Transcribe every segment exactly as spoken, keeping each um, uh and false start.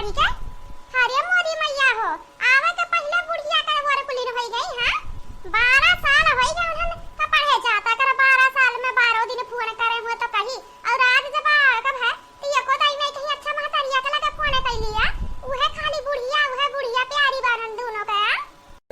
ठीक है? अरे मोरी मैया हो, आवे के पहिले बुढ़िया के वर कुलीन होई गई, हाँ? बारह साल होई गए उन्हन का पढ़े जाता कर, बारह साल में बारह दिन फोन करे हुए तो कही, और आज जब आवे के भय, तो एको दाई नहीं कहीं अच्छा महतरिया के लगे फोन कैली है, उहे खाली बुढ़िया, उहे बुढ़िया प्यारी बानन दोनों के, हाँ?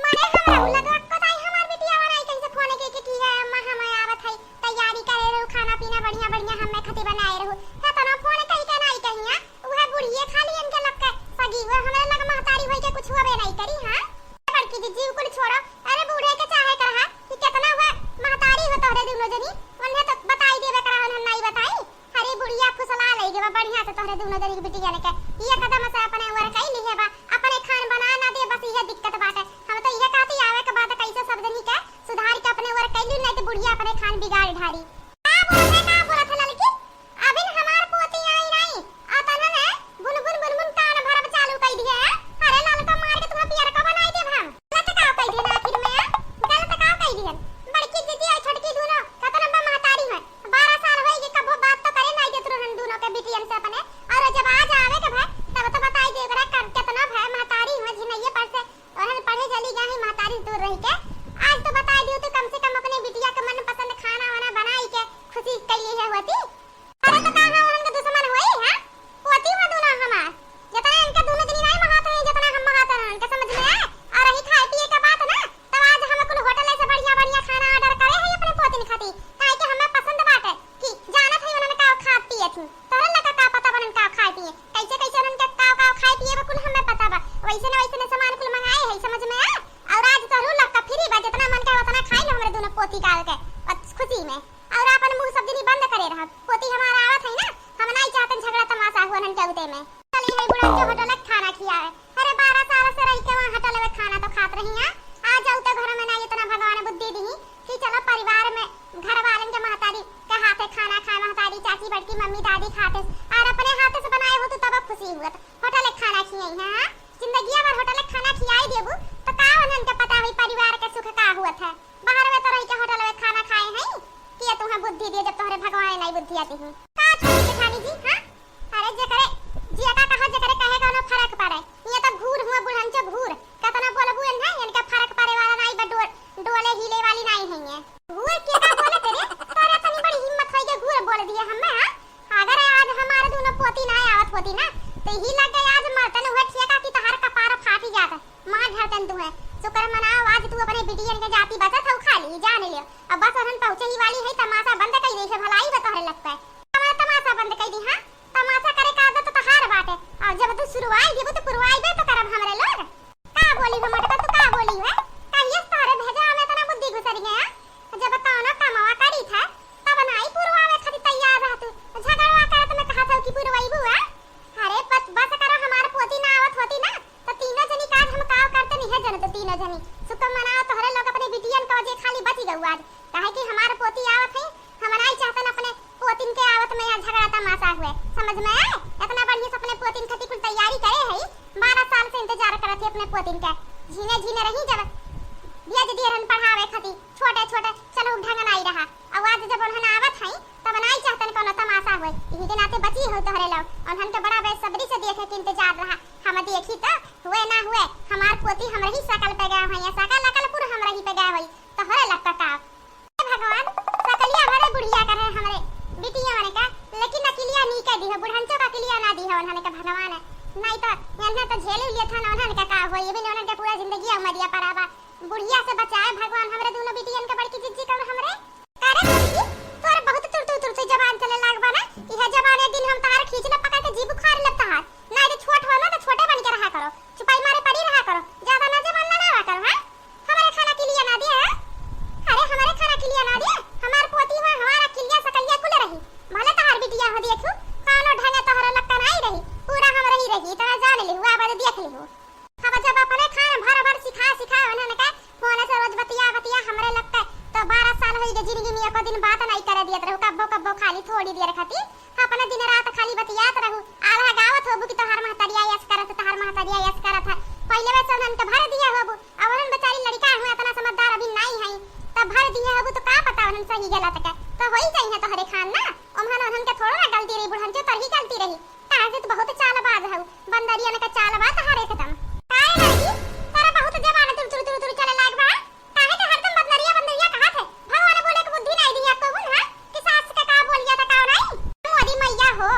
मने हमरा उ लगवा को ताई हमार बिटिया बनाई कैसे फोन के, के की है अम्मा, हम आवत है, तैयारी करे रहू, खाना पीना बढ़िया बढ़िया हमें खातिर बनाए रहू। हे तनो फोन कई के नाई कहिया, उहे बुढ़िए खाली इनके लग के सगी हुए, हमरे लग महतारी होई के कुछ होबे नाई करी, हाँ? बड़की दीदी उ कुल छोड़ो, अरे बूढ़े के चाहे करहा कि कितना हुआ महतारी हो तोहरे दोनों जनी, उन्हें तो बताई देवे करा, उन्हें नाई बताई। अरे बुढ़िया फुसला लई गवा बढ़िया से तोहरे दोनों जनी के बिटिया लेके। ये कदम से अपने वर कई लिहे बा, अपने खान बना ना दे, बस ये दिक्कत बाटे। हम तो ये कहती आवे के बाद कैसे सब जनी के सुधार के अपने वर कई ली, नहीं तो बुढ़िया अपने खान बिगाड़ ढारी। का बोलत है, का बोलत है ललकी? अबिन हमार पोती आई नहीं, आ तनन है बुनबुन बुनबुन कान भरब चालू कई दिए है। अरे ललका मार के तुम्हें पियर का बनाई देब हम। गलत का कई दिए आखिर में, गलत का कई दिए? बड़की दीदी और छोटकी दोनों कतन बा महतारी है। बारह साल होई गए, कबो बात तो करे नाई देत रहन दोनों के बिटियन से अपने। और जब आज आवे के भय, तब तो बताई दे ओकरा कर केतना भय महतारी हुए झिनैये पर से, ओहन पढ़े चली गई महतारी दूर रह के। आज तो बताई दियो तो कम से कम अपने बिटिया के मनपसंद खाना वाना बनाई के खुशी कैली है होती। अरे तो का हम ओहन के दुश्मन होई, हाँ? पोती हुआ दोनों हमार। जितना इनका दोनों जनी नाई महात है, जितना हम महात हैं, इनके समझ में आए? और रही खाए पिए का बात ना, तब आज हम कुल होटल से बढ़िया बढ़िया खाना order करे हैं अपने पोतिन खातिर, काहे कि हमें पसंद बाटे कि जानत है उन्होंने का खात पिए थी। तोहरे लगा का पता बनन का खाए पिए, कैसे कैसे उन्होंने का का खाए पिए बा कुल हमें पता बा। वैसे न वैसे न सामान कुल मंगाए है, समझ में आए? और आज तोहरे लगा free बा, जितना मन करे उतना खाई लो हमरे दोनों पोती काल के बस खुशी में। और अपन मुंह सब जनी बंद करे रहा, पोती हमारा आवत है ना, हम नाई चाहतन झगड़ा तमाशा हुआ उन्हन के उते में। चली है बुढ़न के होटल के खाना खियावे। अरे बारह साल से रह के वहाँ होटल में खाना तो खात रही हैं। आ जाऊ तो घर में ना इतना भगवान बुद्धि दी कि चलो परिवार में घर वालन के महतारी के हाथे खाना खाए, महतारी चाची बड़की मम्मी दादी खाते और अपने हाथे से बनाए हो तो तब खुशी हुआ। होटल के खाना खियाई है, हाँ? जिंदगिया भर होटल के खाना खियाई देबू तो का उन्हन के पता हुई परिवार के सुख का हुआ था? बाहर में तो रह के होटल में खाना खाए हैं कि ये तुम्हें बुद्धि दिए जब तुम्हारे भगवान नहीं बुद्धि आती है। का छोटी जेठानी जी, हाँ? अरे जेकरे जिया का कहा, जेकरे कहे कौनो फर्क पड़े। ये तो घूर हुआ बुढ़न से घूर। कतना बोलबू एन्हे, इनका फर्क पड़े वाला नाई बा, डो-, डोले हिले वाली नाई है ये। घूर के का बोले तेरे? तोरे तनी बड़ी हिम्मत होई के घूर बोल दिए हमें, हाँ? अगर आज हमारे दोनों पोती ना आवत होती ना, तो ही लग गए आज मरतन हुए ठेका की तहार कपार फाटी जात। मार धरतन तू है। शुक्र मनाओ आज तू अपने बिटियन के जाति बचत हो खाली, जान लियो। अब बस ओहन पहुँचे ही वाली है, तमाशा बंद कई दे, भलाई बा तोहरे लग पे। हमारा तमाशा बंद कई दी, हाँ? तमाशा करे का आदत तहार बाटे। और जब तू शुरुआई देबू तो पुरवाई बे तो करब हमरे लोग। का बोली हो मोटका, तू का बोली है? कहिए से तोहरे भेजा में इतना बुद्धि घुसर गया। जब तौनो कमवा करी था, तब नाई पुरवावे खातिर तैयार रह तू। झगड़वा करत में कहा था कि पुरवाई बुआ। अरे बस, बस करो, हमार पोती ना आवत होती ना, तो तीनों जनी काज हम काव करते नहीं है जन, तो तीनों जनी। शुक्र मनाओ तोहरे लोग अपने बिटियन का वजह खाली बच गऊ आज, काहे कि हमार पोती आवत है, हम नाई चाहतन अपने पोतिन के आवत में यहाँ झगड़ा तमाशा हुए, समझ में आए? इतना बढ़िया से अपने पोतिन खातिर कुल तैयारी करे है, बारह साल से इंतजार करत है अपने पोतिन के। झीने झीने रही जब भेज दिए रहन पढ़ावे खातिर, छोटे छोटे चलो ढंग नाई रहा। अब आज जब उन्हन आवत है, तब नाई चाहतन कोनो तमाशा होए। यही के नाते बची हो तोहरे लोग। उन्हन के बड़ा बेसब्री से देखे के इंतजार रहा। हम देखी तो हुए ना हुए, हमार पोती हमरे ही शकल पे गए हैं, या शकल अकल पूरा हमरे ही पे गए होई। तोहरे लग का का? हे भगवान, सकलिया भरे बुढ़िया करे हमरे बिटिया मन का, लेकिन अकिलिया नी के दी हो, बुढ़ंचो का अकिलिया ना दी हो उन्हन के भगवान। नहीं तो इन्हें तो झेले लिए था ना उन्हन का का होई, ये भी उन्हन के पूरा जिंदगी उमरिया पड़ा बा। बुढ़िया से बचाए भगवान हमरे दोनों बिटियन के, बड़की जिज्जी का और हमरे। अरे छोटकी, तोर बहुत तुरतुर तुरतुर जबान चले लाग बा ना। इहे जबान एक दिन हम तहार खींच न पकड़ के जी बुखार लेब तहार। ना जे छोट हो ना तो छोटे बन के रहा करो, चुपाई मारे पड़ी रहा करो, ज्यादा ना जबान लड़ावा करो, हाँ? हमरे खाना किलिया ना दिए, हाँ? अरे हमरे खाना किलिया ना दिए, हमार पोती हो, हमारा किलिया सकलिया कुल रही। भले तहार बिटिया हो देखू, कानो ढंगे तोहरो लक्का नाई रही, पूरा हमरे ही रही, इतना जान लिहू, आवाज देख लिहू। अब जब अपने खान भर भर सिखा सिखा उन्हन के फोन से रोज बतिया बतिया हमरे लग के, तो बारह साल होई गए जिंदगी में एको दिन बात नहीं करे दियत रहू, कब्बो कब्बो खाली थोड़ी देर खातिर अपने दिन रात खाली बतियात रहू। आल्हा गावत होबू कि तोहार महतरिया यस करत, तोहार महतरिया यस करत है। पहले वैसे उन्हन के भर दिए होबू, अब उन्हन बेचारी लड़का हुए इतना समझदार अभी नहीं है, तब भर दिए होबू तो का पता उन्हन सही गलत के, तो होई चाहिए तोहरे खान ना, उन्हन उन्हन के थोड़ो ना गलती रही, बुढ़न के तोर ही गलती रही। काहे से तू बहुत चालबाज हऊ, बंदर अरे इनका चाल बा तहार एकदम। काहे लड़की, तोरा बहुत जबान तुर तुर तुर तुर चले लाग बा। काहे के हरदम बंदरिया बंदरिया कहत है? भगवान बोले के बुद्धि नाई दिया को बुन, हाँ? कि सास के का बोलिया त का नाई? मोरी मैया हो,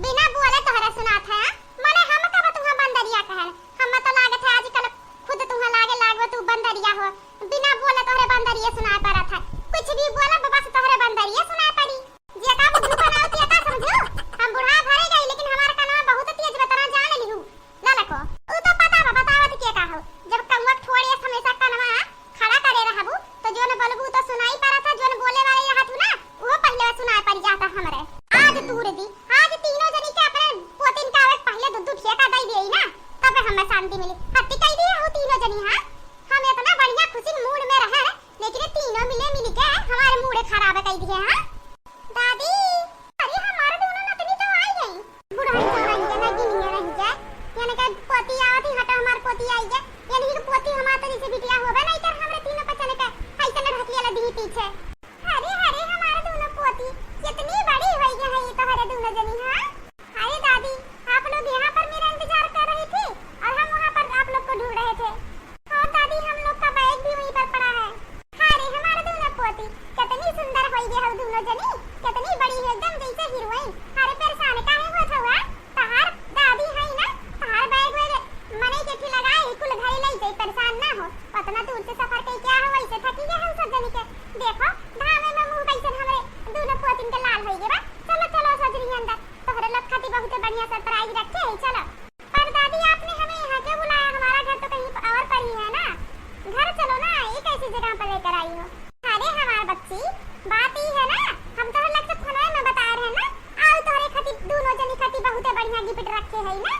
बिना बोले तोहरे सुनात है, हाँ? मने हम कब तुहा बंदरिया कहन? हम तो लागत है आजकल खुद तुहा लागे लागो तू बंदरिया हो। बिना बोले तोहरे बंदरिये सुनाए पड़त है। कुछ भी बोलब बस तोहरे बंदरिये सुनाए पड़ी। जेका बुद्धू बनाओ तिया का समझो? हम बुढ़ा भरे गई लेकिन हमार कनवा बहुत तेज बा, तना जान लिहू। ललको, उ तो पता बा, बतावत के का हो? जब कौआ के ठोड़े हमेशा कनवा खड़ा करे रहबू, तो जोन बोलबू तो सुनाई पड़त है, जोन बोले वाले रहत हू ना, उहो पहिले सुनाई पड़ जाता हमरे। आज तूर दी, आज तीनों जनी के अपने पोतिन का आवे पहिले दू दू ठेका दई देई ना, तब हमें शांति मिली। हत्ती कई दिए हो तीनों जनी, हाँ? हम इतना बढ़िया खुशी मूड में रहे, लेकिन ये तीनों मिले मिली के हमारे मूड खराब कई दिए, हाँ? दादी, अरे हमारे दोनों नतनी तो आई गई। बुढ़ाई तो आई है, ना गिनिया रही जाए। यानी कि पोती आवत ही हटा हमार पोती आई जाए। यानी कि पोती हमार तो जैसे बिटिया होबे नहीं कर हमरे तीनों पचन के ऐसे लड़किया लदी ही पीछे। अरे, अरे, हमारे दोनों पोती कितनी बड़ी हो गई है ये तो हमारे दोनों जनी, हाँ? अरे दादी, आप लोग यहाँ पर मेरा इंतजार कर रही थी और हम वहाँ पर आप लोग को ढूंढ रहे थे। हाँ दादी, हम लोग का बैग भी वहीं पर पड़ा है। अरे हमारे दोनों पोती, कितनी सुंदर होई गे हो दोनों जनी, कितनी बड़ी हो एकदम जैसे हीरोइन। अरे परेशान काहे होत हो, हाँ? तहार दादी है ना, तहार बैग वैग मने के थी लगाए, कुल घरे ले जाई, परेशान ना हो। उतना दूर से सफर कई क्या हो, वैसे थकी गए हम सब जनी के। देखो, घामे में मुंह कैसे हमरे दोनों पोतिन के लाल होई गे बा। चलो, चलो सजनी अंदर, तोहरे लोग खातिर बहुते बढ़िया सरप्राइज रखे हैं, चलो। पर दादी, आपने हमें यहाँ क्यों बुलाया? हमारा घर तो कहीं और पर ही है ना। घर चलो ना, ये कैसी जगह पर लेकर आई हो? अरे हमार बच्ची, बात ई है ना, हम तोहरे लोग से फोनवे में बता रहे ना, आओ तोहरे खातिर दोनों जनी खातिर बहुते बढ़िया गिफ्ट रखे है ना।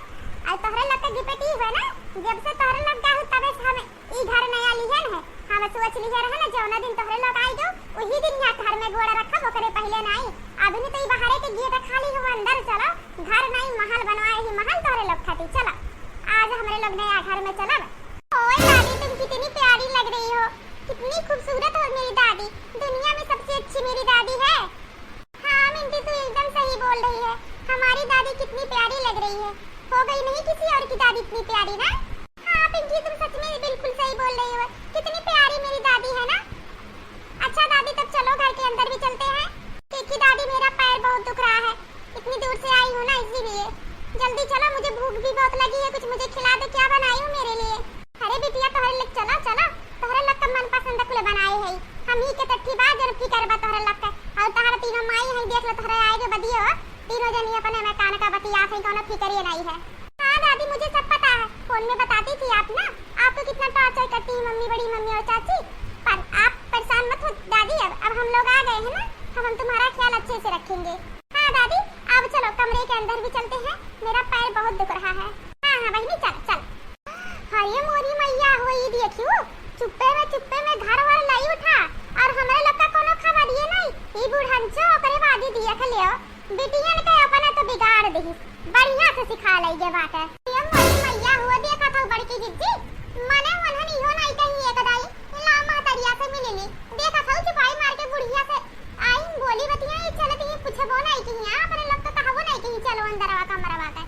और तोहरे लोग के गिफ्ट ई है ना, जब से तोहरे लोग गाहू तबे से हम ई घर नया लिहन है। हम सोच लिहे रहे ना, जौना दिन तोहरे लोग आई जाओ, वही दिन यहाँ घर में गोड़ रखब, ओकरे पहिले नाई। अभी नहीं तो ई बाहरे के गेट खाली हो, अंदर चलो, घर नाई महल बनवाए ही महल तोहरे लोग खातिर। चलो, आज हमरे लोग नया घर में चलब। ओए दादी, तुम कितनी प्यारी लग रही हो, कितनी खूबसूरत हो मेरी दादी, दुनिया में सबसे अच्छी मेरी दादी है। हाँ मिंटी, तू एकदम सही बोल रही है, हमारी दादी कितनी प्यारी लग रही है, हो गई नहीं किसी और की दादी इतनी प्यारी ना। हाँ पिंकी, तुम सच में बिल्कुल सही बोल रही हो, कितनी प्यारी मेरी दादी है ना। अच्छा दादी, तब चलो घर के अंदर भी चलते हैं। देखी दादी, मेरा पैर बहुत दुख रहा है, इतनी दूर से आई हूँ ना इसीलिए। जल्दी चलो, मुझे भूख भी बहुत लगी है, कुछ मुझे खिला दो, क्या बनाई हो मेरे लिए? अरे बिटिया, तोहरे लोग चलो, चलो, तोहरे लोग का मनपसंद कुल बनाए है, हम ही के तट्ठी बा, जन फिकर बा तोहरे लोग के। और तोहरे तीनों माई है, देख लो, तोहरे आए के बदियो तीनों जनी अपने में कान का बतियात है, कोनो फिकर ये नहीं है। हाँ दादी, मुझे सब पता है, फोन में बताती थी आप ना, आपको कितना टॉर्चर करती है मम्मी, बड़ी मम्मी और चाची। पर आप परेशान मत हो दादी, अब अब हम लोग आ गए हैं ना, हम हम तुम्हारा ख्याल अच्छे से रखेंगे। हाँ दादी, अब चलो कमरे के अंदर भी चलते हैं, मेरा पैर बहुत दुख रहा है। हाँ हाँ बहिनी, चल चल। अरे मोरी मैया हो, ई देखियो, चुप्पे में चुप्पे में घर वर लाई उठा, और हमरे लोग का कोनो खबर ये नहीं। ई बुढ़ंचो ओकरे बाद ही दिया के ले, बिटियन के अपना तो बिगाड़ देही, बढ़िया से सिखा लई गे बाटे। ए मोरी मैया हो, देखा था बड़की जिज्जी, मने उन्हन इहो नहीं कही एक दाई, ला महतरिया से मिले ली। देखा था चुपाई मार के बुढ़िया से आई बोली बतिया, ये चलत ही पूछबो नहीं कही, अपने लोग तो कहबो नहीं कही, चलो अंदरवा कमरवा के।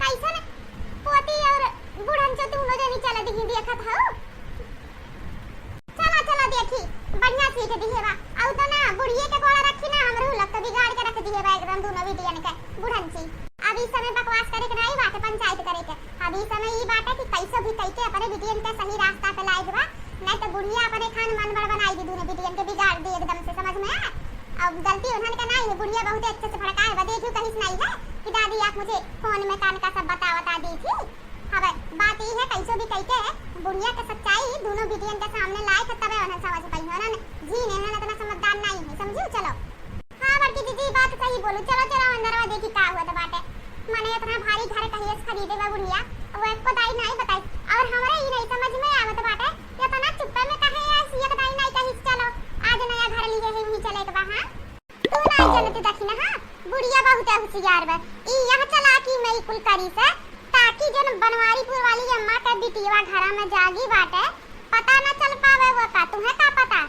कैसन पोती और बुढ़ंचो दोनों जनी चलत ही देखत हऊ। चला चला देखी, बढ़िया सीख दिहे बा। आउ तो ना बुढ़िए के गोड़ा रखी ना, हमरो लग तो बिगाड़ के रख दिहे बा एकदम दोनों बिटियन के बुढ़ंची। अब इस समय बकवास करे के नहीं बाटे, पंचायत करे के। अब इस समय ई बाटे कि कैसे भी कैके अपने बिटियन के सही रास्ता पे लाए के बा, नहीं तो बुढ़िया अपने खान मन बड़ बनाई दी, दोनों बिटियन के बिगाड़ दी एकदम से, समझ में आए? अब गलती उन्हन के नहीं है, बुढ़िया बहुत अच्छे से भड़काए बा, देखियो कहीं से नहीं है कि दादी आप मुझे फोन में कान का सब बता बता दी थी। अब बात ई है, कैसो भी कइके बुढ़िया के सच्चाई दोनों बिटियन के सामने लाए के तबे उन्हन समझ पइहैं। उन्हन झीन है, उन्हन इतना समझदार नहीं है, समझू? चलो। हाँ बड़की दीदी, बात सही बोलू। चलो, चलो अंदरवा देखी का हुआ तो बाटे। मने इतना भारी घर कहिए से खरीदे बा बुढ़िया, वो एक दाई नहीं बताई। और हमरे ई नहीं समझ में आवत बाटे, इतना चुप्पे में काहे ऐसी एक दाई नहीं कही, चलो आज नया घर लिए है, वहीं चले के बा। हाँ? तू नाई जनती दखिना, हाँ? बुढ़िया बहुते होशियार बा। ई यहाँ चालाकी में ई कुल करी से, ताकि जन बनवारीपुर वाली अम्मा के बिटिया घरा में जागी बाटे, पता न चल पावे वो का, तुहे का पता?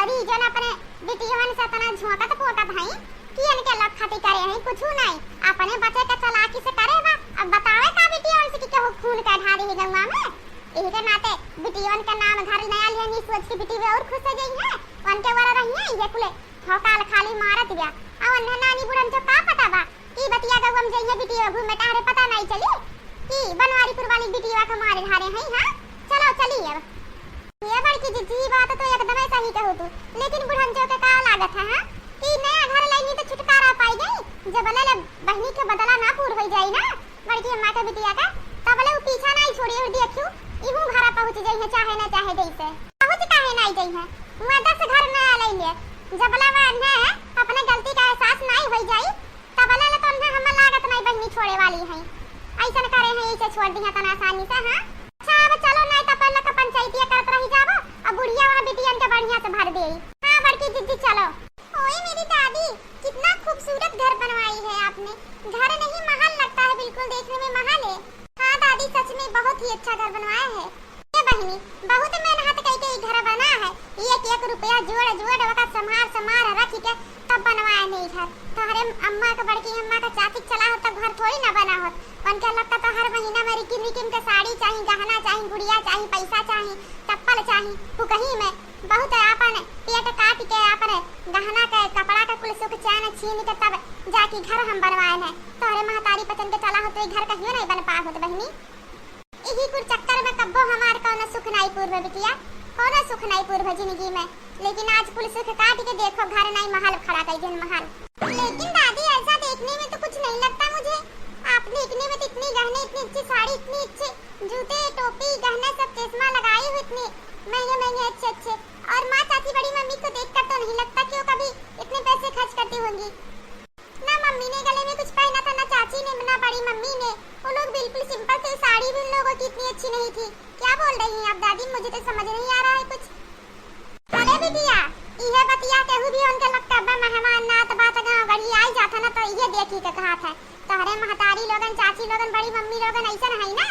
अरे जन अपने बिटियवन से इतना झोंकत पोकत हई कि इनके लखती करे हई, कुछ नहीं, अपने बचे के चालाकी से करे बा। अब बतावे का बिटियवन से कि केहू खून का ढारी ही गंगा में। यही के नाते बिटियन का नाम घर नया लिया नहीं सोच के बिटिया और खुश हो गई है। उनके वाला रही है, ये कुले भौकाल खाली मारत गया। और उन्हें नानी बुढ़न जो का पता बा कि बतिया गौवा में जइहे बिटिया घूमे, तारे पता नहीं चली कि बनवारीपुर वाली बिटिया के मारे ढारे हैं। हाँ, चलो चली अब। ये बड़की जिज्जी, बात तो एकदम सही कहू तू, लेकिन बुढ़न जो के का लागत है, हाँ, कि नया घर लेनी तो छुटकारा पाई गई, जब ले, ले बहनी के बदला ना पूर हो जाई ना बड़की अम्मा के बिटिया का, तब ले उ पीछा नहीं छोड़ी और देखियो, इहू घरा पहुँच जाई है, चाहे ना चाहे जैसे। पहुँच काहे नहीं जाई है, वहाँ दस घर नया ले ले, जब ले वह अपने गलती का एहसास नहीं हो जाई, तब ले, ले तो उन्हें हमें लागत नहीं बहनी छोड़े वाली है। ऐसन करे हैं, ऐसे छोड़ दिया तना आसानी से, हाँ? अच्छा, अब चलो, नहीं तो पहले का पंचायतिया करत रही जाबो, अब बुढ़िया वहाँ बिटियन के बढ़िया से भर दे। हाँ, बड़की जिज्जी, चलो। ओए मेरी दादी, कितना खूबसूरत घर बनवाई है आपने। घर नहीं, महल लगता है, बिल्कुल देखने में महल है। हाँ दादी, सच में बहुत ही अच्छा घर बनवाया है। ए बहिनी, बहुत मेहनत कइके ई घर बना है। एक एक रुपया जोड़ जोड़ ओका संभार संभार रख के तब बनवाए नहीं घर। तोहरे अम्मा के, बड़की अम्मा के चाची के चला होत तब घर थोड़ी ना बना होत। उनके लगता तो हर महीना में रिकिम रिकिम के साड़ी चाही, गहना चाही, गुड़िया चाही, पैसा चाही, चप्पल चाही। फुकही में बहुत आपन पेट काट के, आपन गहना के, कपड़ा के कुल सुख चैन छीन के तब जाके घर हम बनवाए हैं। तोहरे महतारी पचन के चला होत तो ई घर कहियो नहीं बन पा होत बहिनी। इही कुल चक्कर में कब्बो हमार कौनो सुख नाई पूर भे बिटिया, कौनो सुख नाई पूर भे जिंदगी में। लेकिन आज कुल सुख काट के देखो, घर नाई, महल खड़ा कई दिन महल। लेकिन दादी, ऐसा देखने में तो कुछ नहीं लगता मुझे। आपने इतने में तो इतनी गहने, इतनी अच्छी साड़ी, इतनी अच्छी जूते, टोपी, गहने, सब चश्मा लगाई हुई, इतने महंगे महंगे, अच्छे अच्छे। और माँ, चाची, बड़ी मम्मी को देखकर तो नहीं लगता कि वो कभी इतने पैसे खर्च करती होंगी। ना मम्मी ने गले में कुछ पहना था, ना चाची ने, ना बड़ी मम्मी ने। वो लोग बिल्कुल सिंपल थे। साड़ी भी उन लोगों की इतनी अच्छी नहीं थी। क्या बोल रही हैं आप दादी? मुझे तो समझ नहीं आ रहा है कुछ। अरे बिटिया, इहे बतिया केहू भी उनके लगता बा मेहमान, नात बात गाँव गढ़ी आई जात है ना, तो इहे देखी के कहा था। तोहरे महतारी लोगन, चाची लोगन, बड़ी मम्मी लोगन ऐसन है ना,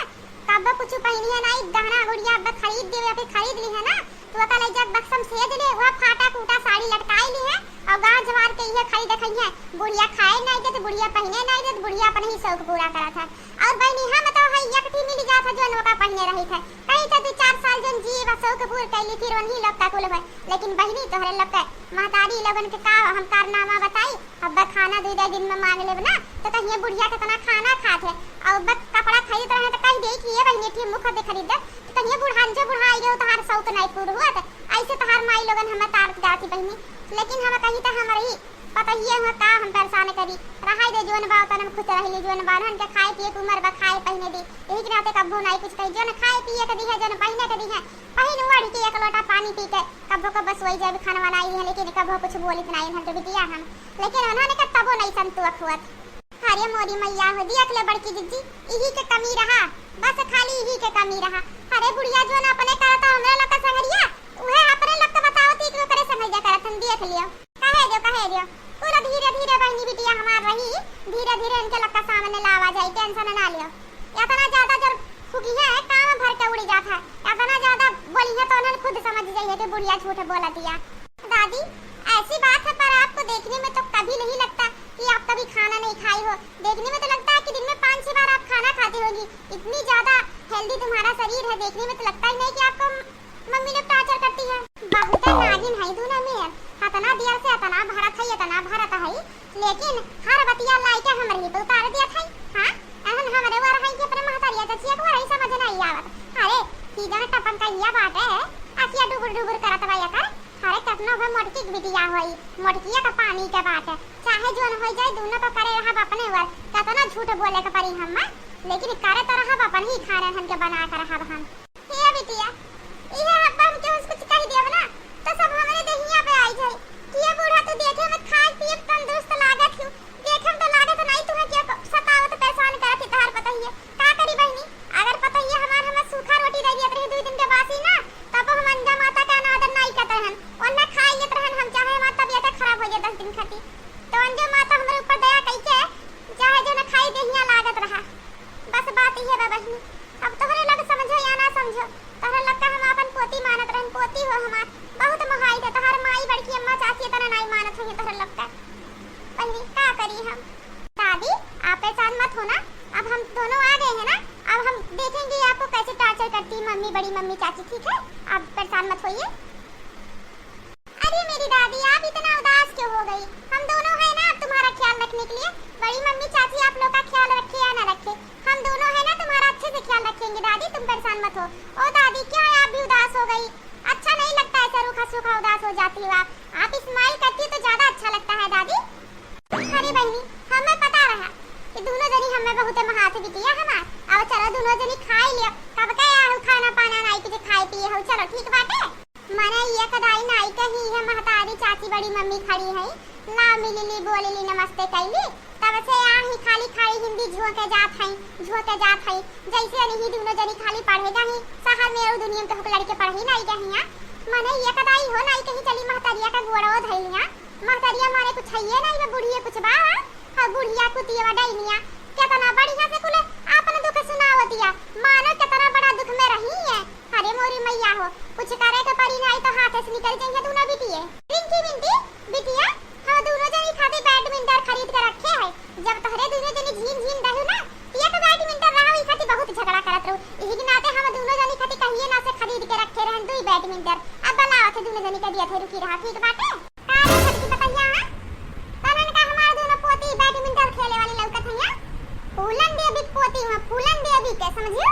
कब्बो कुछ पहिनी है ना, ई गहना गुड़िया अब खरीद दियो या फिर खरीद ली है ना, तो ओका ले जाके बक्सम सेज ले, वह फाटा कूटा साड़ी लटकाई ली है और गाँव जवार के इहे खाली देखई है, बुढ़िया खाए नहीं देत, बुढ़िया पहिने नहीं देत, बुढ़िया अपन ही शौक पूरा करत है। और बहिनी, हम तो है एक ठी मिल जात है, जोन ओका पहिने रही थे, कहीं तो दो चार साल जोन जी बस शौक पूर कैली, फिर उन्हीं लोग का कुल भय। लेकिन बहिनी, तोहरे लोग के महतारी लोगन के का हम कारनामा बताई, अब खाना दुई दुई दिन में मांग लेब ना, तो कहिए बुढ़िया कितना खाना खात है, और बस कपड़ा खरीदत रहे तो कह दे कि ये बहिनी ठी मुख दे खरीद दे, तो कहिए बुढ़ान जो बुढ़ाई गए तोहार शौक नहीं पूर हुआ, तो ऐसे तोहार माई लोगन हमें तारत जाती बहिनी। लेकिन हम कही तो हमारे ही पता ही है का हम परेशान करी, रहाई दे, जोन बा तन हम खुश रही, जोन बा उनके खाए पिए के उम्र बा, खाए पहने दी, यही के नाते कब्बो नहीं कुछ कही, जोन खाए पिए के दी है, जोन पहने के दी है, पहिन ओढ़ के एक लोटा पानी पी के कब्बो कब्बो सोई जाए, खाना बनाई है, लेकिन कब्बो कुछ बोलित नहीं है तो बिटिया हम, लेकिन उन्होंने के तबो नहीं संतोष हुआ। अरे मोरी मैया हो, देख ले बड़की जिज्जी, इही के कमी रहा, बस खाली इही के कमी रहा। अरे बुढ़िया जोन अपने करता हमरे लोग का संगरिया, उहे अपने लोग का बतावत ही कि ओकरे संगरिया करत हम, देख लियो। कहे जो, कहे जो, पूरा धीरे धीरे बहिनी बिटिया हमार रही, धीरे धीरे इनके लोग का सामने लावा जाए, tension ना लियो। इतना ज्यादा जब फुकी है, काम भर के उड़ी जात है, इतना ज्यादा बोली है तो उन्होंने खुद समझ जाइए कि बुढ़िया झूठ बोलत दिया। दादी, ऐसी बात है, पर आपको देखने में तो कभी नहीं लगता कि आप कभी खाना नहीं खाई हो। देखने में तो लगता है कि दिन में पाँच छह बार आप खाना खाती होगी। इतनी ज्यादा healthy तुम्हारा शरीर है, देखने में तो लगता ही नहीं कि आपको मम्मी लोग torture करती है। बहुत नागिन है दोनों में, इतना देर से इतना भरत है, इतना भरत है, लेकिन हर बतिया लाइके हमरे ही पे उतार दिया था। हाँ, अहन हमरे वर है कि अपने महतारिया चाचिया के वरही समझ नहीं आवत। अरे, की जन टपन कहिया बाटे, अखिया डुबुर डुबुर करत बा एकर। अरे, कतनो भी मोटकी के बिटिया होई, मोटकिया का पानी के बाटे, चाहे जोन हो जाए, दोनों को करे रहब अपने वर। कतना झूठ बोले के पड़ी हम, लेकिन करे तो रहब अपन ही खाना हन के बना के रहब हम। हे बिटिया, इहे हब्बा हमके कुछ कुछ कह दिया ना, तो सब हमरे देहिया पे आई जाए कि ये बूढ़ा तो देखे में खाए पिए तंदुरुस्त लागत हो, देखे में तो लागत नहीं तुम्हें के सतावत परेशान करत ही तोहार पतोहिया। का करी बहिनी, अगर पतोहिया हमार हमें सूखा रोटी दे दियत रही दुई दिन के बासी ना, तब हम अंजा माता के अनादर नहीं करत रहन, ओन्ने खाई लेत रहन हम, चाहे हमार तबियत खराब हो जाए दस दिन खातिर, तो अंजा माता हमरे ऊपर दया कई के चाहे जो न खाई देहिया लागत रहा। बस बात इहे बा बहिनी, अब तोहरे लोग समझो या ना समझो, तोहरे लोग का हम आपन पोती मानत रहन, पोती हो हमार, बहुत मोहाई थे, तोहर माई बड़की अम्मा चाची इतना नाई मानत होइहे तोहरे लोग का। बहिनी का करी हम? दादी, आप परेशान मत हो ना, अब हम दोनों आ गए हैं ना, अब हम देखेंगे बड़ी मम्मी, चाची ठीक है, आप परेशान मत होइए। अरे मेरी दादी, आप इतना उदास क्यों हो गई? हम दोनों हैं ना आप तुम्हारा ख्याल रखने के लिए। बड़ी मम्मी, चाची आप लोग का ख्याल रखे या ना रखे, हम दोनों हैं ना तुम्हारा अच्छे से ख्याल रखेंगे दादी, तुम परेशान मत हो। ओ दादी, क्या है आप भी उदास हो गई? अच्छा नहीं लगता ऐसा रूखा सूखा उदास हो जाती हो आप। आप स्माइल करती हो तो ज्यादा अच्छा लगता है दादी। अरे बहिनी, हमें पता रहा कि दोनों जनी हमें बहुत महात बिटिया हमार। अब चलो दोनों जनी खाई लियो, कब का आया हो खाना पाना नाई कुछ खाए पिए हो। चलो ठीक बाटे। मने ये कदाई नाई कही है महतारी चाची बड़ी मम्मी खड़ी है, लाव मिली ली बोली ली नमस्ते कैली, तब से आही खाली खाली हिंदी झुआ के जात है, झुआ के जात है। जैसे नहीं दोनों जनी खाली पढ़े जाही शहर में और दुनिया में तो लड़के पढ़े नाई जाही। मने ये कदाई हो नाई कही चली महतरिया का गोड़ो धैलिया। महतरिया माने कुछ है ये नहीं, बुढ़िया कुछ बा। हाँ, बुढ़िया कुतिया डैनिया कितना बढ़िया से कुल आपन दुख सुनावतिया, मानो कितना बड़ा दुख में रही है। अरे मोरी मैया हो, कुछ करे के पड़ी नहीं तो हाथ से निकल जाइए दोनों बिटिये। रिंकी बिंटी, बिटिया, हम दोनों जनी खातिर बैडमिंटन खरीद के रखे है। जब तोहरे दोनों जनी झीन झीन रहू ना, तो एक बैडमिंटन रहा, ई खातिर बहुत झगड़ा करत रहू। इही के नाते हम दोनों जनी खातिर कहिए ना से खरीद के रखे रहन दुई बैडमिंटन। अब लावत है दोनों जनी के दिया थे, रुकी रहा, ठीक बाटे? का रे छोटकी पतहिया, हाँ? तनन का हमार दोनों पोती बैडमिंटन खेले वाली लौकत है, हाँ? फूलन देवी के पोती हुआ, फूलन देवी के, समझियो?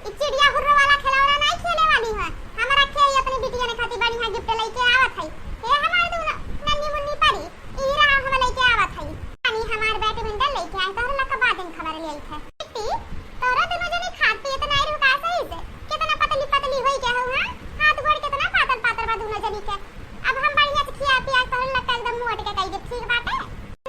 ई चिड़िया हुर्र वाला खिलौना नहीं खेले वाली हुआ। हमारा खेल अपनी बिटिया ने खातिर बढ़िया गिफ्ट लेके आवत है। हे हमार दोनों नन्ही मुन्नी परी, ई रहा हम लेके आवत है। पानी हमार बैडमिंटन लेके आए, तोहरा लका बाद में खबर ले आई है। बिट्टी, तोरा दोनों जनी खात पियत नाई रहू का सही से? कितना पतली पतली होई गया हो, हाँ? हाथ गोड़ कितना पातर पातर बा दोनों जनी के। अब हम बढ़िया से खिया पिया के तोहरे लक्का एकदम मोट के कई दे, ठीक बाटे?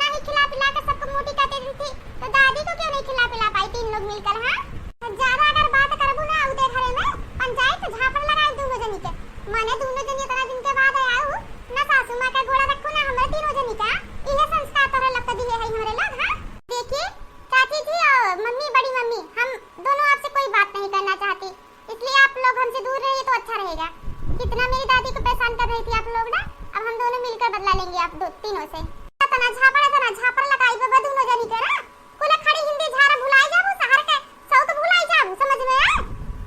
नहीं खिला पिला के सबको मोटी कर देती थी, तो दादी को क्यों नहीं खिला पिला पाई तीन लोग मिलकर, हाँ? तो ज्यादा अगर बात करबू ना उदय घरे में, पंचायत तो झापड़ लगाए दोनों जनी के। माने दोनों जनी इतना दिन के बाद आया हूँ, ना सासू माँ का गोड़ा रखू ना हमरे तीनों जनी का। इहे संस्कार तोहरे लक्का दिए है हमरे लोग, हाँ? देखिए चाची जी और मम्मी, बड़ी मम्मी, हम दोनों आपसे कोई बात नहीं करना चाहती, इसलिए आप लोग हमसे दूर रहिए तो अच्छा रहेगा। कितना मेरी दादी को परेशान कर रही थी आप लोग ना, अब हम दोनों मिलकर बदला लेंगे आप दो तीनों से। इतना झापड़, इतना झापड़ लगाई बाबा दोनों जनी के ना, कुल खड़ी हिंदी झारा भुलाई जाबू, शहर के शौक भुलाई जाबू, समझ में आए?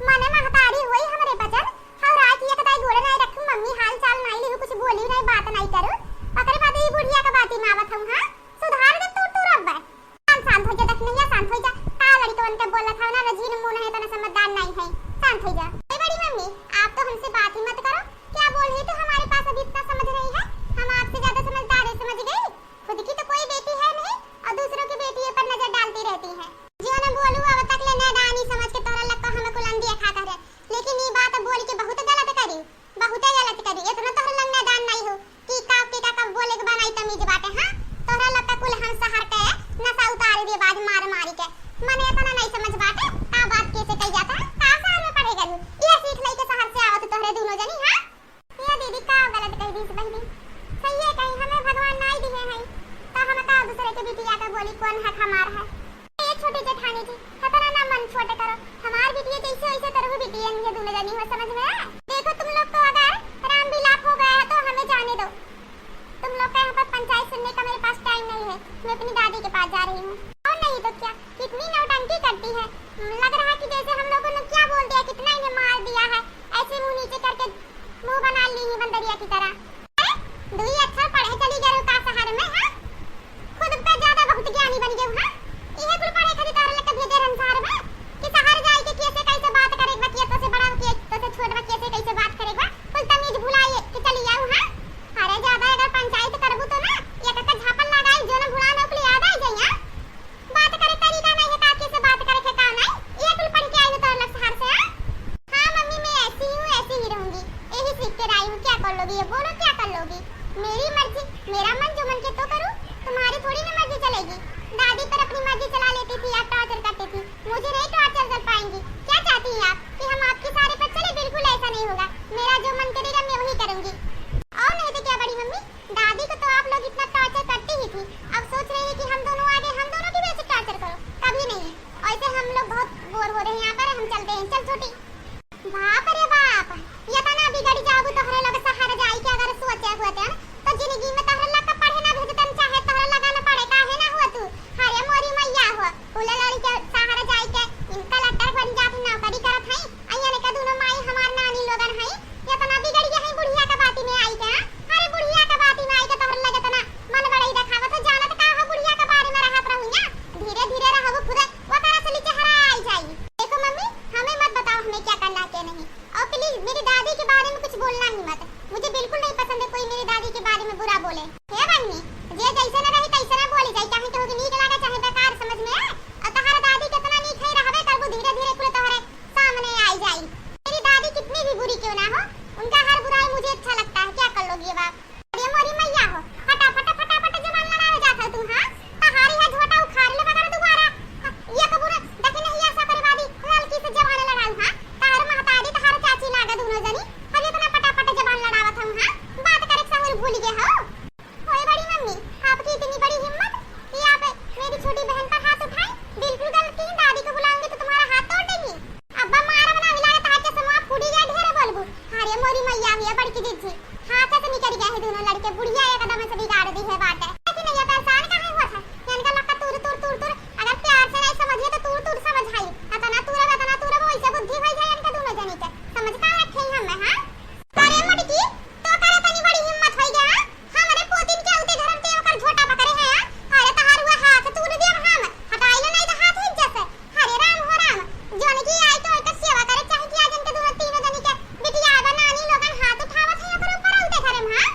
माने महतारी हुई हमरे पचन, हर रात एक दाई गोड़े नहीं रखू, मम्मी हाल चाल नहीं लिहू, कुछ बोली नहीं, बात नहीं करू, ओकरे बाद ई बुढ़िया के बाती में आवत हूँ, हाँ? सुधार दे तू, तू रब्बे। शांत, शांत हो जा, दखनैया, शांत हो जा। का लड़कवन के बोलत हव ना, रजीन मुंह नहीं, इतना समझदार नहीं है। शांत हो जा। ए बड़ी मम्मी, आप तो हमसे बात ही मत करो। क्या बोल रही तो हमारे पास अभी इतना समझ नहीं है। हम आपसे ज्यादा समझदार है, समझ गई? खुद की तो कोई बेटी है नहीं और दूसरों की बेटियों पर नजर डालती रहती है। जियो ने बोलू, अब तक ले नैदानी समझ के तोहरा लग को हमें कुलंदिया खा कर है। लेकिन ये बात बोल के बहुत गलत करी। बहुते गलत करी, इतना तोहरे लग नैदान नहीं हो कि का के का कब बोले के बनाई तमीज बाटे, हाँ? तोहरा लग का कुल हम शहर के नशा उतारे दे बाज मार मारी के। मने इतना नहीं समझ बाटे, का बात कैसे कही जाता है? का शहर में पढ़े गलू? ये सीख लई के शहर से आवत तोहरे दोनों जनी, हाँ? ये दीदी का गलत कह दी बहनी? सही है कहीं, हमें भगवान नहीं दिए हैं, तो हम का दूसरे के बिटिया का बोली कौन हक हमार है? ए छोटी जेठानी जी, इतना ना मन छोटे करो। हमार बिटिया जैसे वैसे तरहु बिटिया नहीं है, दोनों जनी हो, समझ में आया? देखो तुम लोग को अगर राम विलाप हो गया है तो हमें जाने दो। तुम लोग का यहाँ पर पंचायत सुनने का मेरे पास टाइम नहीं है, मैं अपनी दादी के पास जा रही हूँ। और नहीं तो क्या, कितनी नौटंकी करती है। लग रहा है कि जैसे हम लोगों ने क्या बोल दिया, कितना इन्हें मार दिया है, ऐसे मुंह नीचे करके मुंह बना ली है बंदरिया की तरह। दुई अक्षर पढ़े चली गए का शहर में, हाँ? खुद पे ज्यादा बहुत ज्ञानी बन गए, हाँ? इहे कुल पढ़े खातिर तोहरे लग के भेजे रहन शहर में कि शहर जाए के कैसे कैसे बात करे बा, के तो से बड़ा, के तो से छोट बा, कैसे कैसे बात करे बा, कुल तमीज भुलाए के चली जाऊ, हाँ? अरे ज्यादा अगर पंचायत करबू तो ना, एक एक झापड़ लगाई, जो ना भुला ना ओकरे याद आ जाई, हाँ? बात करे तरीका नहीं है, काकी से बात करे के का नहीं? ये कुल पढ़ के आई हो तोहरे लग शहर से, हाँ? हाँ मम्मी, मैं ऐसी हूँ, ऐसी ही रहूंगी, यही सीख के आई हूँ। क्या कर लोगी ये, बोलो क्या कर लोगी? मेरी मर्जी, मेरा मन जो मन के तो करूँ, तुम्हारी थोड़ी ना मर्जी चलेगी। दादी पर अपनी मर्जी चला लेती थी, आप टॉर्चर करती थी, मुझे नहीं टॉर्चर कर पाएंगी। क्या चाहती हैं आप कि हम आपके सहारे पर चले? बिल्कुल ऐसा नहीं होगा, मेरा जो मन करेगा मैं वही करूंगी। और नहीं तो क्या बड़ी मम्मी, दादी को तो आप लोग इतना टॉर्चर करती ही थी, अब सोच रही है कि हम दोनों आ गए, हम दोनों की भी ऐसे टॉर्चर करो, कभी नहीं। ऐसे हम लोग बहुत बोर हो रहे हैं यहाँ पर, हम चलते हैं। चल छोटी। बाप रे बाप, इतना बिगड़ जाबू तोहरे लोग शहर जाई के अगर सोचे हुए थे तो जिंदगी में तोहरे लग का पढ़े ना भेजतन, चाहे तोहरे लगा ना पढ़े, काहे ना हुआ तू? अरे मोरी मैया हो, उले लड़ी के शहर जाई के कलेक्टर बन जात, नौकरी करत है, अइया ने का दोनों माई ना हो, उनका हर बुराई मुझे अच्छा लगता है, क्या कर लोगी अब आप? अरे मोरी मैया हो, फटाफट, फटाफट जबान लड़ावे जात हो तू, हाँ? तहारी है झोटा उखाड़ ले मगर दोबारा। ये कबूर, देखी नहीं ऐसा करे वाली, लड़की से जबान लड़ाऊ, हाँ? तहार महतारी, तहार चाची लागा दोनों जनी, अब इतना फटाफट जबान लड़ावत हूँ, हाँ? बात करे सहूर भूल गए हो? ओए बड़ी मम्मी, आपकी इतनी बड़ी हिम्मत कि आप मेरी छोटी बहन पर हाथ उठाए? बिल्कुल गलत की, दादी को बुलाऊंगी तो तुम्हारा हाथ तोड़ देंगी। अब्बा मारब ना, मिला के तहार चश्मा फूटी जाए, ढेर बोलबू। अरे मोरी मैया हुई है बड़की जिज्जी, हाथ से निकल गया है दोनों लड़के, बुढ़िया एकदम से बिगाड़ दी है बात है। लेकिन ये परेशान काहे हुआ था? इनका लक्का तूर, तूर, तूर, तूर, अगर प्यार से नहीं समझिए तो तूर, तूर समझाई। इतना तूर, इतना तूर, वैसे बुद्धि हो जाए इनका दोनों जनी के। समझ का रखे हम, हाँ? अरे मोटकी, तो करे तनी बड़ी हिम्मत होई गया, हाँ? हमरे पोतिन के उते धरम ते ओकर झोटा पकड़े हैं, हाँ? अरे तहार हुआ हाथ तूर देब हम, हटाई लो नहीं तो हाथ हिज्जे से। हरे राम हो राम, जौन की आई तो ओकर सेवा करे चाहे कि आज इनके दोनों तीनों जनी के बिटिया बा नानी लोगन हाथ उठावत है ओकर ऊपर उते धरम, हाँ?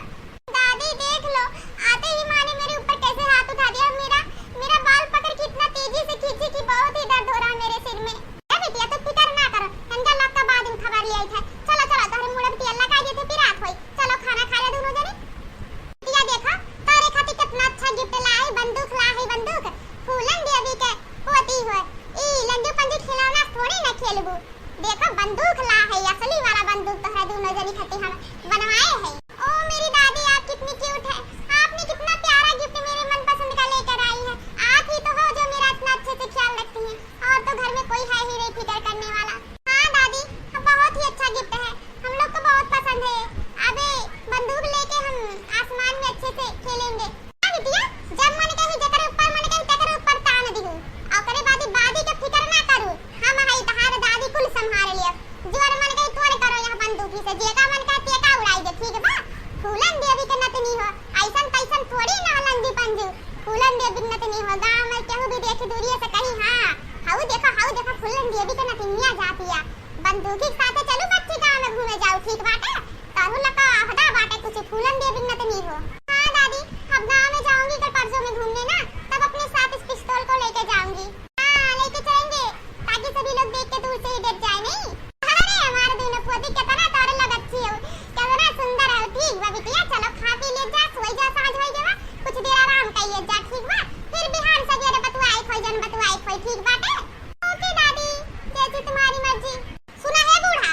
दादी देख लो, आते ही माँ ने मेरे ऊपर कैसे हाथ उठा दिया। मेरा, मेरा बाल पकड़ के इतना तेजी से खींची कि बहुत ही दर्द हो रहा मेरे सिर में। ए बिटिया, तू फिकर ना करो, इनका लग का बाद में खबर ले आई थे। चलो, चलो, तोहरे मुड़न तेल लगा देते, फिर रात होई। चलो, खाना खा ले दोनों जने। बिटिया देखो, तोरे खातिर कितना अच्छा gift ला है, बंदूक ला है, बंदूक। फूलन देवी के पोती हो, ई लंजू पंजू खिलौना थोड़ी ना खेलबू। देखो, बंदूक ला है, असली वाला बंदूक तोहरा दोनों जनी खातिर हम बनवाए हैं। ओ मेरी दादी, आप कितनी cute है, आपने कितना प्यारा gift मेरे मनपसंद का लेकर आई है। आप ही तो हो जो मेरा इतना अच्छे से ख्याल रखती हैं। और तो घर में कोई है ही नहीं फिक्र करने वाला। हाँ दादी, बहुत ही अच्छा gift है, हम लोग को बहुत पसंद है। अबे बंदूक लेके हम आसमान में अच्छे से खेलेंगे। हाँ बिटिया, जब मन कही जेकरे ऊपर मन कही तेकरे ऊपर तान दिहू। ओकरे बाद दादी के फिक्र ना करू, हम हई तहार दादी कुल संभाल लियब। जोर मन कही तोर करो यह बंदूकी से, जेका मन कहे तेका उड़ाई दे, ठीक बा? फूलन देवी के नतनी हो, ऐसन तैसन थोड़ी ना लंजी पंजू। फूलन देवी के नतनी हो, गाँव में केहू भी देखी दूरिये से कही, हाँ, हऊ देखो, हऊ देखो, फूलन देवी के नतनिया जातिया। बंदूकी के साथे चलू बच्ची, गाँव में घूमे जाऊ, ठीक बाटे? तारू लका अहदा बाटे कुछ, फूलन देवी के नतनी हो। हाँ दादी, अब गाँव में जाऊंगी कल परसों में घूमने ना, तब अपने साथ इस पिस्तौल को लेके जाऊंगी। हाँ, लेके चलेंगे, ताकि सभी लोग देख के दूर से ही डर जाए, नहीं? अरे, हमारे दोनों पोती कितना तोरे लोग अच्छी हो, कितना सुंदर है। ठीक बा बिटिया, चलो खा पी ले जा, सोई जा, सांझ होई गवा, कुछ देर आराम कर ले जा, ठीक बा? फिर बिहान सवेरे बतुआई खोई जन बतुआई खोई, ठीक बाटे? ओके दादी, जैसी तुम्हारी मर्जी। सुना है बूढ़ा,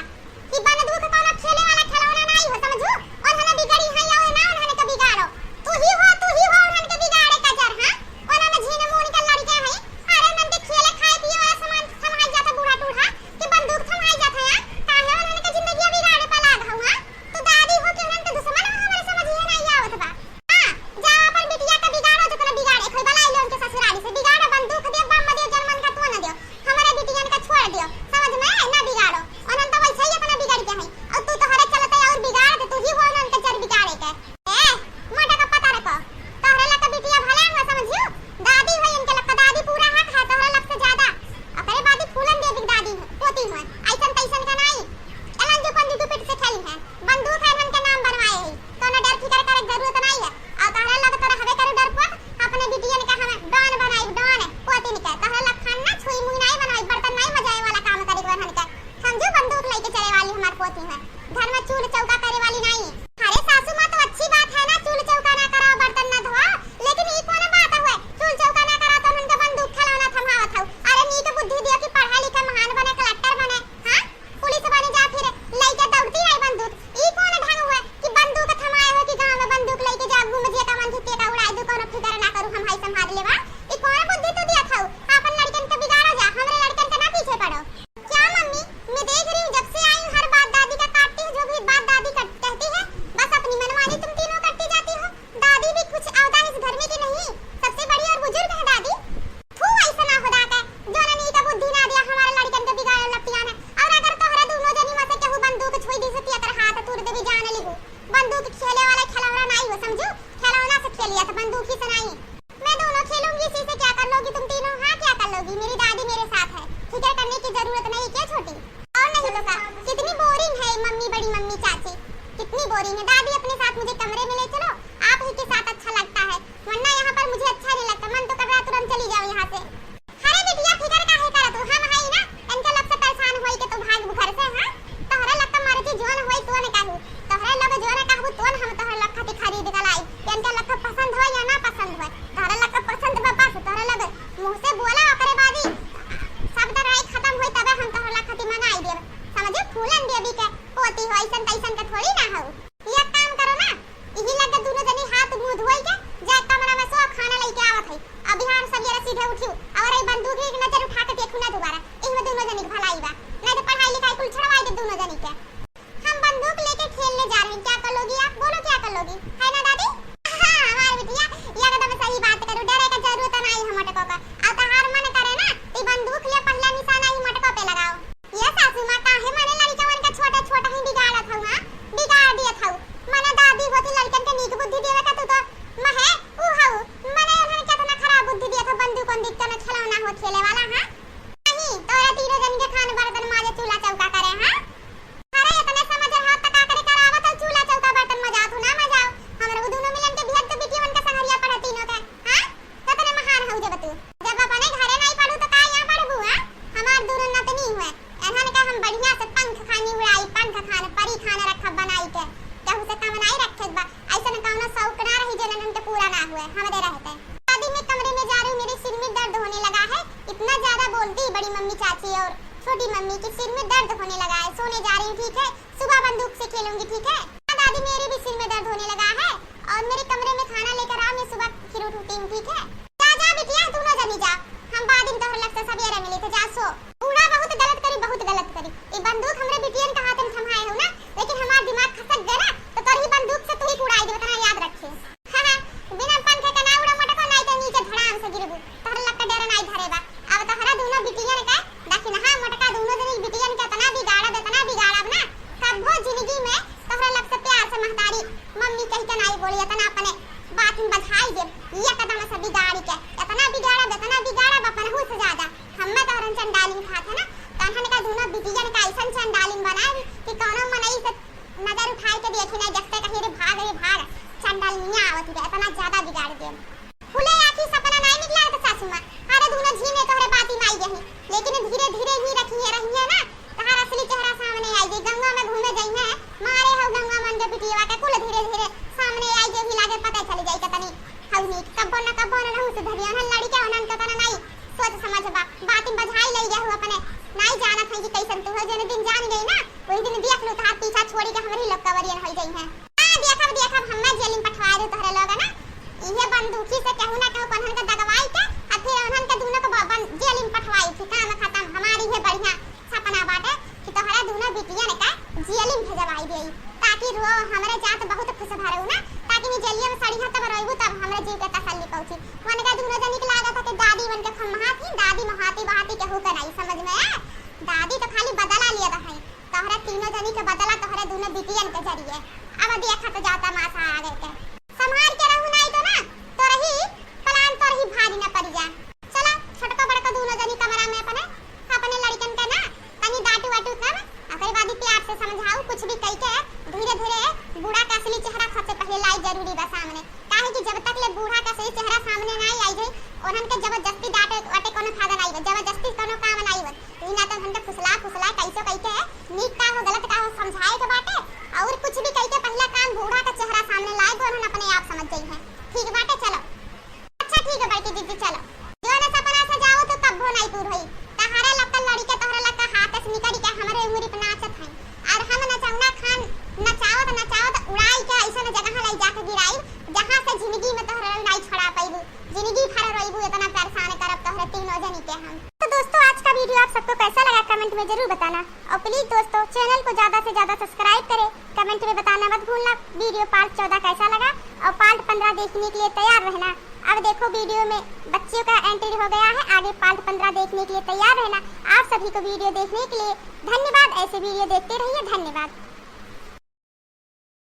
कि बंदूक कौनो खेले वाला खिलौना नाई हो, समझू? उन्हन बिगड़ी है या ना उन्हन के बिगाड़ो। तू ही हो, तू ही हो उन्हन के बिगाड़े का जड़, हाँ? उन्हन झीन मून के लड़के हैं। अरे उन्हन के खेले खाए पिए वाला सामान थमाई जाता बूढ़ा टूढ़ा, कि बंदूक थमाई जाता है, हाँ? काहे उन्हन के जिंदगी बिगाड़े पर लाग हो, हाँ? तू दादी हो कि उन्हन के दुश्मन हो, हमरे समझ ये नाई आवत बा। हाँ, जा अपन बिटिया के बिगाड़ो, जितना बिगाड़े, कोई बलाई लो उनके ससुराली से, बिगाड़ो, बंदूक दे, बम दे, जन मन का तो न दो, हमारे बिटियन का छोड़ दियो, समझ में? ना बिगाड़ो, उन्हन तो वैसे ही इतना बिगड़ के हैं, और तू तोहरे चलते और बिगाड़ दे, तू ही हो उन्हन के जड़ बिगाड़े के। ए, मोटा का पता रखो, तोहरे लग के बिटिया भले हुआ, समझियो, दादी हो इनके लग के, दादी पूरा हक है तोहरे लग से ज्यादा, ओकरे बाद ही फूलन देवी के दादी हो, पोती हो, ऐसन तैसन का नाई, एलन जो पंडित पीठ से खेली है, बंदूक है इनके नाम बनवाए है, कौनो डर फिकर करे के जरूरत नाई है। और तहरा लग तो रहबे करू डरपोक, अपने बिटियन के हम डॉन बनाई, डॉन, पोतिन के। तहरा लग खान ना छुई मुई नाई बनाई, बर्तन नाई मजाए वाला काम करे के बहन के। समझू, बंदूक लेके चले वाली हमार पोती है, घर में चूल चौका करे वाली नाई। अरे सासू माँ, तो अच्छी बात है ना, चूल चौका ना करो, बर्तन ना धोआ, लेकिन ई कौन बात हुए, चूल चौका ना करो तो उनके बंदूक खिलौना थमावत हऊ। अरे नीक बुद्धि दियो कि पढ़ा लिखा महान बने, कलेक्टर बने, हाँ? पुलिस बन जा, फिर लइके दौड़ती आई बंदूक। ई कौन ढंग हुए कि बंदूक थमाए हो कि गाँव में बंदूक लइके जा, घूम जे का मन थे तेका उड़ाए दू, कौनो फिकर ना करू, हम हाई संभाल लेबा। ई कौन बुद्धि तू दिया था? आपन लड़कन के बिगाड़ो जा, हमरे लड़कन के ना पीछे पड़ो। क्या मम्मी, मैं देख रही हूँ जब से आई हूँ हर बात दादी का काटती है, जो भी बात दादी ई हो अइसन तइसन के थोड़ी ना हऊ। एक काम करो ना, इही लगे दुनो जनी हाथ मुंह धोई के जा कमरा में सो, खाना लइके आवत है। अब बिहान सबेरे सीधे उठियो और ई बंदूक ही नजर उठा के देखू ना दोबारा। इहमें दुनो जनी के भलाई बा, नहीं तो पढ़ाई लिखाई कुल छुड़वाई दे दुनो जनी के। हम बंदूक लेके खेलने जा रहे हैं, क्या कर लोगी आप? बोलो क्या कर लोगी, है ना दादी? हाँ हमार बिटिया, एकदम सही बात करू, डरे के जरूरत नहीं है मटको का। और तहार मन करे ना, तो ई बंदूक ले पहला निशाना ही मटको पे लगाओ। ये सासू माँ, काहे मने लड़िकवन के छोटे छोटे ही बिगाड़त हऊ, हाँ? बिगाड़ दियत हऊ। मने दादी होती लड़िकन के नीक बुद्धि देवे का, तू तो महे ऊ हऊ। मने उन्हन केतना खराब बुद्धि दियत हऊ, बंदूक वंदूक के ना खिलौना हो खेले वाला, हाँ? नहीं, तोरे तीनों जन के खान बर्तन माजे चूल्हा चौका करे, हाँ? अरे इतने समझ रहा त का करे करावत हऊ चूल्हा चौका बर्तन मजात हऊ ना मजाओ। हमरे वो दुनो मिलन के भेज दो बिटियवन के संगरिया पढ़े तीनों के, हाँ? कतने महान हऊ जब तू। जब अपने घरे नहीं पढ़ू तो का यहाँ पढ़बू, हाँ? हमार दुनो नतनी हुए। एहन का हम बढ़िया से पंख खानी उड़ाई, पंख खान, परी खान रखब बनाई के। केहू से कम नहीं रखे बा। अइसन कौनो शौक ना रही जे ननन के पूरा ना हुए, हमरे रहते। शादी में कमरे में जा रही, मेरे सिर में दर्द होने लगा है। इतना ज्यादा बोलती बड़ी मम्मी, चाची और छोटी मम्मी कि सिर में दर्द होने लगा है, सोने जा रही हूँ, ठीक है? सुबह बंदूक से खेलूंगी, ठीक है? हाँ दादी, मेरे भी सिर में दर्द होने लगा है और मेरे कमरे में खाना लेकर आओ, मैं सुबह फिर उठती हूँ, ठीक है? जा, जा बिटिया, दुनो जनी जा, हम बाद में तोहरे लग से सबेरे मिली थे, जा सो। बूढ़ा बहुत गलत करी, बहुत गलत करी। ई बंदूक हमरे बिटियन के हाथ में थमाए हो ना, लेकिन हमार दिमाग खसक गए ना, तो तोर ही बंदूक से तू ही उड़ाई देबे, तना याद रखे। हाँ, हाँ, बिना पंखे के ना उड़ा मटको, नहीं तो नीचे धड़ाम से गिरबू। तोहरे लग के डर नहीं धरे बा। अब तोहरा दुनो बिटियन के, लेकिन हाँ, मटका दुनो जनी बिटियन के इतना बिगाड़ब, इतना बिगाड़ब ना, कब्बो जिंदगी में तोहरे लग से प्यार से महतारी, मम्मी कह के नहीं बोली, इतना अपने बात में बझाई देब, एकदम से बिगाड़ी के, इतना बिगाड़ब, इतना बिगाड़ब, अपन हूँ से ज्यादा। हम्मे तोहरन चंडालिन खात है ना, तहन का दुनो बिटियन का अइसन चंडालिन बनाई कि कौनो मनई से नजर उठाई के देखी ना, जब से कहीं रे भाग रे भाग, चंडालिनिया आवत है, इतना ज्यादा बिगाड़ देब। खुले आँखी सपना नाई निकला तो सासू माँ, अरे दुनो झीने तोहरे बाती में आई गई, लेकिन धीरे धीरे ही रखी है, रही है ना, तहार असली चेहरा सामने आई जाई। गंगा में घूमे जाई है, मारे हो गंगा मन के बिटिया के कुल धीरे धीरे सामने आई जाई, लागे पता चल जाई कतनी हऊ नीक। कब्बो न कब्बो न रहू सुधरिया, उन्हन लड़िका उन्हन के तना नाई सोच समझ बा, बाती में बझाई ले जाहू अपने, नाई जानत है कि कैसन तू हो, जेने दिन जान गई ना, वही दिन देख लू तहार पीछा छोड़ी के हमरी लोग कवरियन हो जाई है। हाँ, देखब, देखब, हम्मे जेल में पठवाए दे तोहरे लोग ना। इहे बंदूकी से केहू ना केहू कन्हन के दगवाई के, आ फिर उन्हन के दुनो के ब-, बन-, जेल में पठवाई, फिर काम खत्म। हमारी इहे बढ़िया सपना बाटे कि तोहरा दुनो बिटियन के जेल में भेजवाई देई, ताकि रो हमरे जात बहुत खुश भरऊ ना, ताकि नी जेलिया में सड़िया तब रोइबू, तब हमरे जीव के तसल्ली पहुँची। उनके दुनो जनी के लागत है कि दादी उनके खम्हात ही, दादी महाती बहाती केहू के नाई समझ में आए। दादी तो खाली बदला लिया है। तोहरे तीनों जनी के बदला तोहरे दुनो बिटियन के जरिए। अब देखा तो जाता मासा आगे के। संभार के रहू नाई तो ना, तोरही plan तोरही भारी न पड़ जा। चला, छोटको बड़को दुनो जनी कमरा में अपने, अपने लड़कन के ना, तनी डांटू वाटू कम, ओकरे बाद ही प्यार से समझाऊ, कुछ भी कह के धीरे धीरे बूढ़ा का असली चेहरा सबसे पहले लाई जरूरी बा सामने। काहे कि जब तक ले बूढ़ा का सही चेहरा सामने नाई आई जाई, उन्हन के जबरदस्ती डांटे वाटे कोनो फायदा नाई बा, जबरदस्ती कोनो काम नाई बा। ई ना तो उन्हन के फुसला फुसला कैसो कह के नीक का हो गलत का हो समझाए के बाटे, और कुछ भी कह के पहला काम बूढ़ा का चेहरा सामने लाए तो उन्हन अपने आप समझ जाई है। ठीक बाटे, चलो। अच्छा ठीक है बड़की दीदी, चलो। जो ना सपना सजाओ तो कब्बो नाई पूर होई। तहरा लक्का लड़ी के तोहरा लक्का हाथ से निकल के हमरे उंगली पे नाचत है। और हम नचौना खान नचावत नचावत उड़ाई के ऐसन जगह लाई जाके गिराई, जहाँ से जिंदगी में तोहरा नाई छोड़ा पाइबू, जिंदगी भर रोइबू, इतना परेशान करब तोहरे तीनों जनी के हम। तो दोस्तों, आज का video आप सबको कैसा लगा, comment में जरूर बताना। और please दोस्तों, channel को ज्यादा से ज्यादा subscribe करें, comment में बताना मत भूलना video part चौदह कैसा लगा, और part पन्द्रह देखने के लिए तैयार रहना। अब देखो video में बच्चियों का entry हो गया है, आगे part पन्द्रह देखने के लिए तैयार रहना। आप सभी को video देखने के लिए धन्यवाद, ऐसे video देखते रहिए, धन्यवाद।